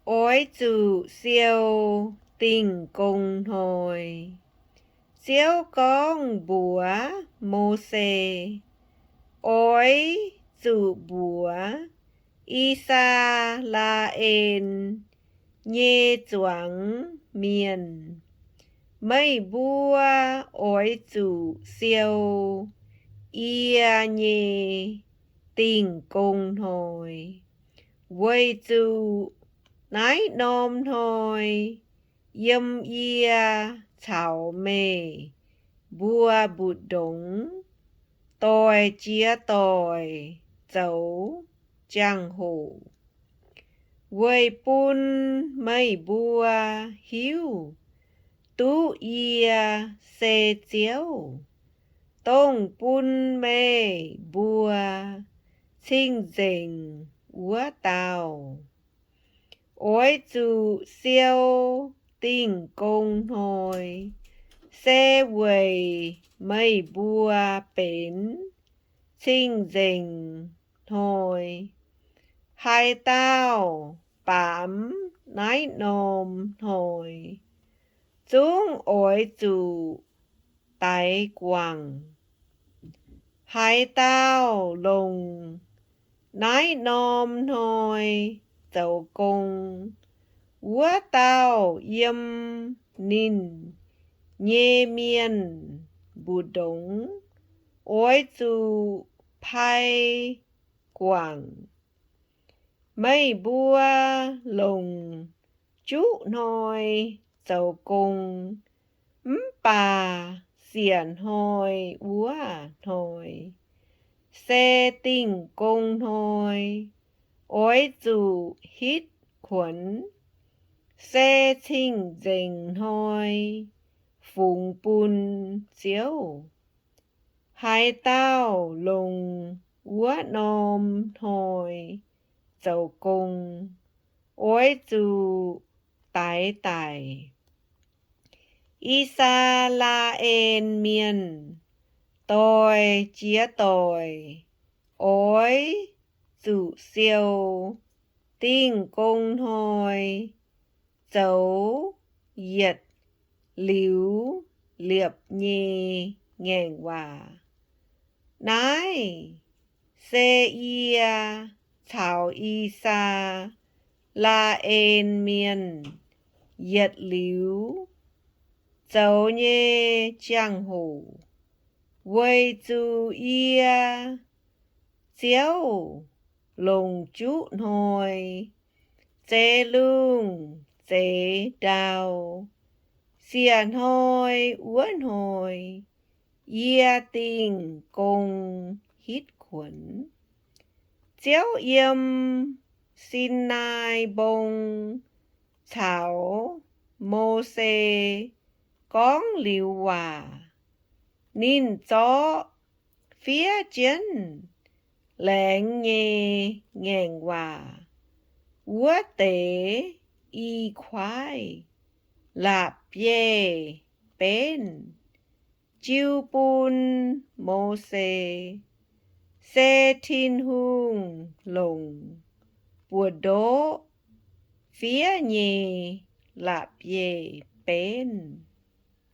Oix zuqc siou Dingh Gong Hnoi. Ziouv gorngv mbuox Mose, Oix zuqc mbuox I^saa^laa^en nyei zuangx mienh, Meih mbuo oix zuqc siou yie nyei Dingh Gong Hnoi, weic zuqc naaiv norm hnoi yiem yie caux meih mbuo mbu'ndongx doic jiex doic zoux jangx-hoc, weic bun meih mbuo hiuv duqv yie se Ziouv, dongh bun meih mbuo cing-nzengc wuov dauh. Oix zuqc siou Dingh Gong Hnoi se weic meih mbuo benx cing-nzengc hnoi. Haaix dauh baamz naaiv norm hnoi zungv oix zuqc daix guangc. Haaix dauh longc naaiv norm hnoi zoux gong, wuov dauh yiem ninh nyei mienh mbu'ndongx oix zuqc pai guangc. Meih mbuo longc juqv hnoi zoux gong, mv baac siec hnoi wuov hnoi se Dingh Gong Hnoi, oix zuqc hitv kuonx, se cing-nzengc hnoi fungx bun Ziouv. Haaix dauh longc wuov norm hnoi zoux gong, oix zuqc daix daic. I^saa^laa^en Mienh doic jiex doic oix zuqc siou Dingh Gong Hnoi zoux yietc liuz liepc nyei ngaengc waac. Naaiv se yie caux I^saa^laa^en Mienh yietc liuz zoux nyei jangx-hoc, weic zuqc yie, Ziouv, longc juqv hnoi, zeix lungh zeix ndau, siec hnoi wuov hnoi, yie Dingh Gong hitv kuonx. Ziouv yiem Sinaai Mbong caux Mose gorngv liuz waac, ninh zorqv fiev jienv laengz nyei ngaengc waac wuov deix i kuaaiv la'bieiv-benv jiu bun Mose, se Tin-Hungh longc buoz-ndoqv fiev nyei la'bieiv-benv.